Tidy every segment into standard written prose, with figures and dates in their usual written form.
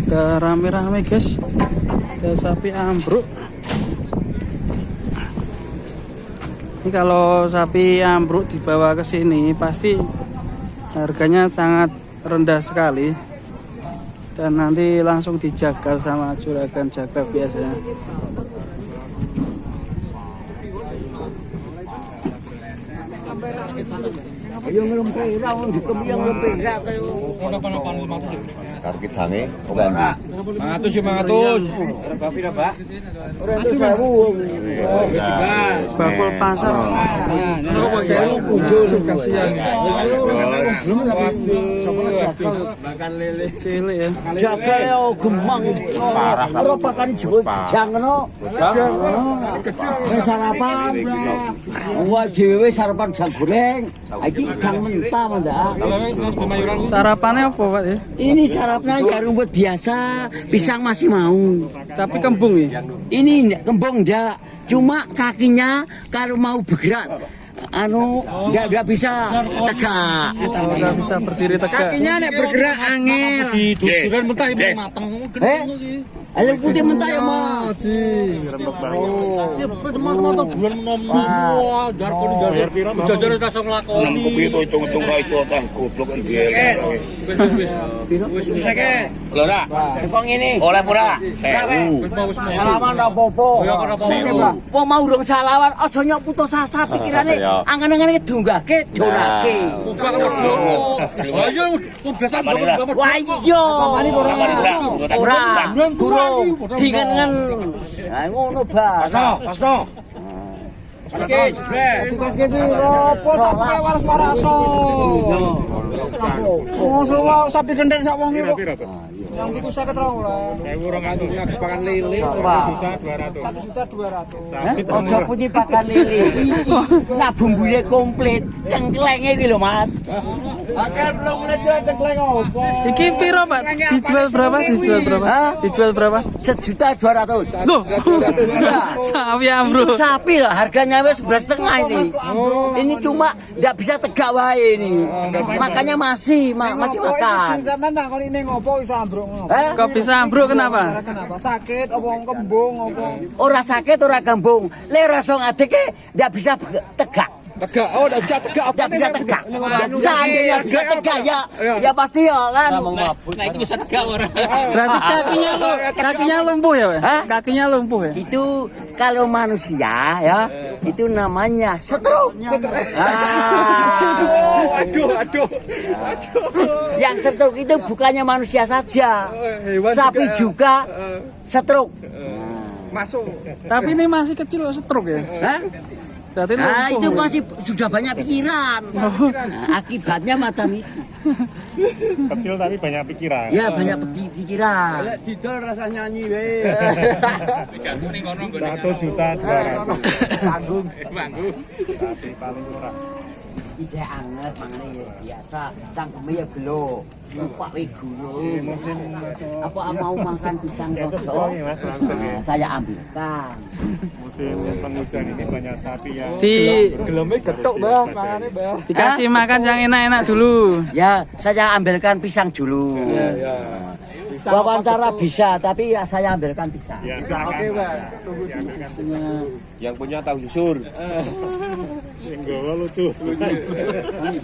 Ada rame-rame, guys. Ada sapi ambruk. Ini kalau sapi ambruk dibawa ke sini pasti harganya sangat rendah sekali. Dan nanti langsung dijagal sama juragan jaga biasanya. Karo kidange oke ndi? 500 ya 500. Berapa pira, Pak? Bakul pasar. Cilik ya. Jaga yo gemang. Ora pakan jiwa gedang ngono. Wis sarapan. Wah dhewe sarapan gedang goreng. Iki gedang mentah Mas. Sarapannya apa, Pak ya? Ini sarapnya ya rumput biasa, pisang masih mau. Tapi kembung ya. Ini kembung enggak, cuma kakinya kalau mau bergerak anu enggak bisa tegak. Nggak bisa berdiri tegak. Kakinya nek bergerak angel. Duduran mentah iki mateng. Eh? Ayo putih mentah ya, Mas. Ya mata bulan menom. Wah, jarkon jarkon. Jajar langsung nglakoni. Kuwi hitung-hitung ra iso cah goblok ndi. Wis wis. Lho ora. Kok ngene? Oleh pura? 1000. Salaman ora apa-apa. Ya ora apa-apa. Wong mau urung salaman aja nyok putus asa pikirane angen-angene dunggahke dorake. Bukan wedono. Lah iya wong biasa Wah iya. Ora. Durung dingen. Nah ngono ba. Pasno, pasno. Oke, jebret. Tugas ke piro? Opo sapi waras waraso. Oh, sapi sapi gender sak wong iki kok. Yang itu 52 lah. 1200. Pakan lele. 1.200.000. Aja putih pakan lele. Iki nah bumbune komplit, cengklenge iki lho Mas. Akeh belum lihat cengkleng opo. Iki piro, Pak? Dijual berapa? Dijual berapa? Hah? Dijual berapa? 1.200.000. Loh. Sapi ambruk. Itu sapi lah, harganya wis 11,5 ini. Ini cuma nggak bisa tegak wae ini. Makanya masih masih makan. Sampeyan takon ini ngopo iso ambruk ngopo? Eh? Kok bisa ambruk kenapa? Kenapa? Sakit opo kembung opo? Ora sakit ora kembung. Le ora iso ngadeke nggak bisa tegak. Tegak. Oh, ndak bisa tegak. Nggak bisa tegak. Seandainya bisa tegak ya, ya pasti ya kan. Nah, itu bisa tegak ora. Berarti kakinya lumpuh ya, Pak? Hah? Kakinya lumpuh ya? Itu kalau manusia ya, itu namanya stroke. Ah. Aduh, aduh. Yang stroke itu bukannya manusia saja, sapi juga stroke. Masuk. Tapi ini masih kecil kok stroke ya? Hah? Berarti Nah, lumpuh itu ya? masih sudah banyak pikiran. Nah, akibatnya macam itu. Kecil tapi banyak pikiran. Ya, banyak pikiran. Didol rasa nyanyi we. 1.200.000. Tanggung. Sapi paling murah. Ijek anget mangane ya biasa, cangkeme ya gelo. Lupa we gula. Apa mau makan pisang Ya, itu rojo? sekolah ya, Mas, langsung ya. Nah, saya ambilkan. Musim penghujan ini banyak sapi yang Di Geleme gethuk, Mbah, mangane, Mbah. dikasih makan yang enak-enak dulu. Ya, saya ambilkan pisang dulu. Iya. Wawancara bisa, tapi ya saya ambilkan pisang. Ya, silakan. Oke, Mbah. Tunggu Diambilkan. Yang punya tahu susur. Sing gawa lucu.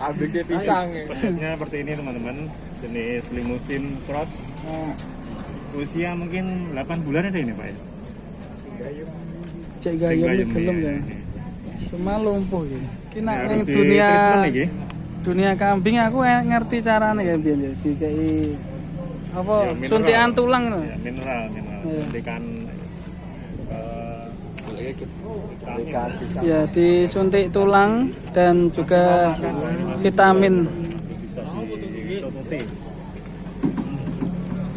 Ambil ke pisang. Bentuknya seperti ini teman-teman, jenis limusin cross. Usia mungkin 8 bulan ada ini Pak ya. Cek gayem Sing gelem ya. ini. Cuma lumpuh ya. Ki nek Harus ning di dunia treatment iki. dunia kambing aku ngerti carane ya biyen ya dikei apa Ya, mineral. suntikan tulang lho. Ya, mineral, mineral. Iya. Suntikan vitamin. Ya disuntik tulang dan juga vitamin. Bisa ditututi.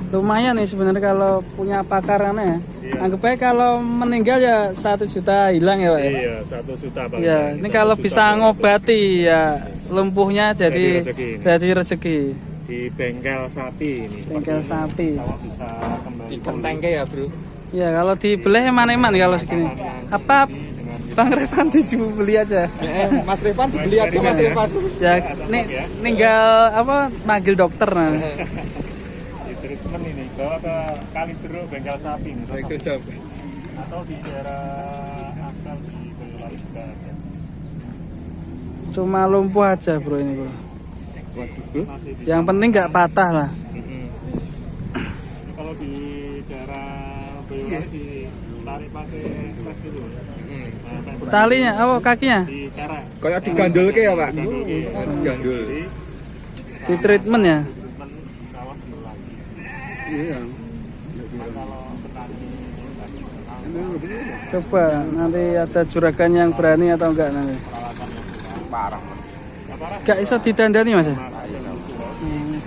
Lumayan nih sebenarnya kalau punya pakarannya ya. Iya. Anggap aja kalau meninggal ya 1 juta hilang ya Pak ya. Iya, 1 juta paling. Ya, ini kalau bisa ngobati ya lumpuhnya jadi Jadi rezeki ini. jadi rezeki. Di bengkel sapi ini. Bengkel seperti ini. sapi. Sawah bisa kembali. Dikentengke ya, Bro. Ya, kalau dibeleh eman-eman kalau segini. Apa Bang Revan dibeli aja. Mas Revan dibeli aja Mas Revan. Ya, nih ninggal apa manggil dokter nah. Di treatment. Treatment ini bawa ke Kali Jeruk bengkel sapi nih. Atau di daerah Ampel di Boyolali juga ada. Cuma lumpuh aja bro ini bro. Masih bisa. Yang penting nggak patah lah. Ini kalau di daerah Boyolali ditarik pakai truk gitu. Nah, Talinya, apa kakinya? Di kerek. Kayak digandulke ya, Pak? Digandulke. Digandul. Jadi Di treatment ya. treatment sawah sembuh lagi. Iya. Nah, kalau petani tadi Coba nanti ada juragan yang berani atau enggak nanti. Parah. Nggak bisa didandani mas ya?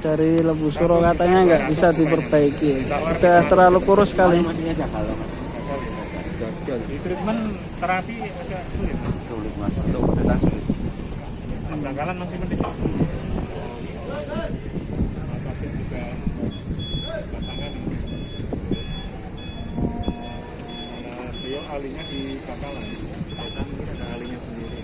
Dari Lembu Suro katanya nggak bisa diperbaiki. Udah terlalu kurus sekali. Di treatment terapi agak sulit. Sulit Mas. Untuk pendeta sulit. Bangkalan masih mending. Mas Afif juga belakangan. Karena beliau ahlinya di Bangkalan. Desa mungkin ada ahlinya sendiri.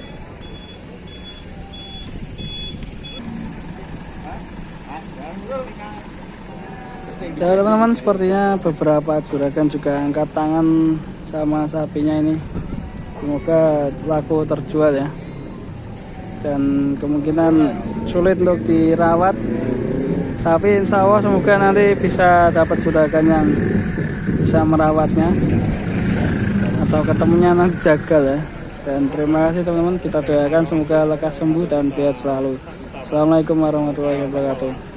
Ya teman-teman, sepertinya beberapa juragan juga angkat tangan sama sapinya ini. Semoga laku terjual ya. Dan kemungkinan sulit untuk dirawat, tapi insya Allah semoga nanti bisa dapat juragan yang bisa merawatnya atau ketemunya nanti jagal ya. Dan terima kasih teman-teman, kita doakan semoga lekas sembuh dan sehat selalu. Assalamualaikum warahmatullahi wabarakatuh.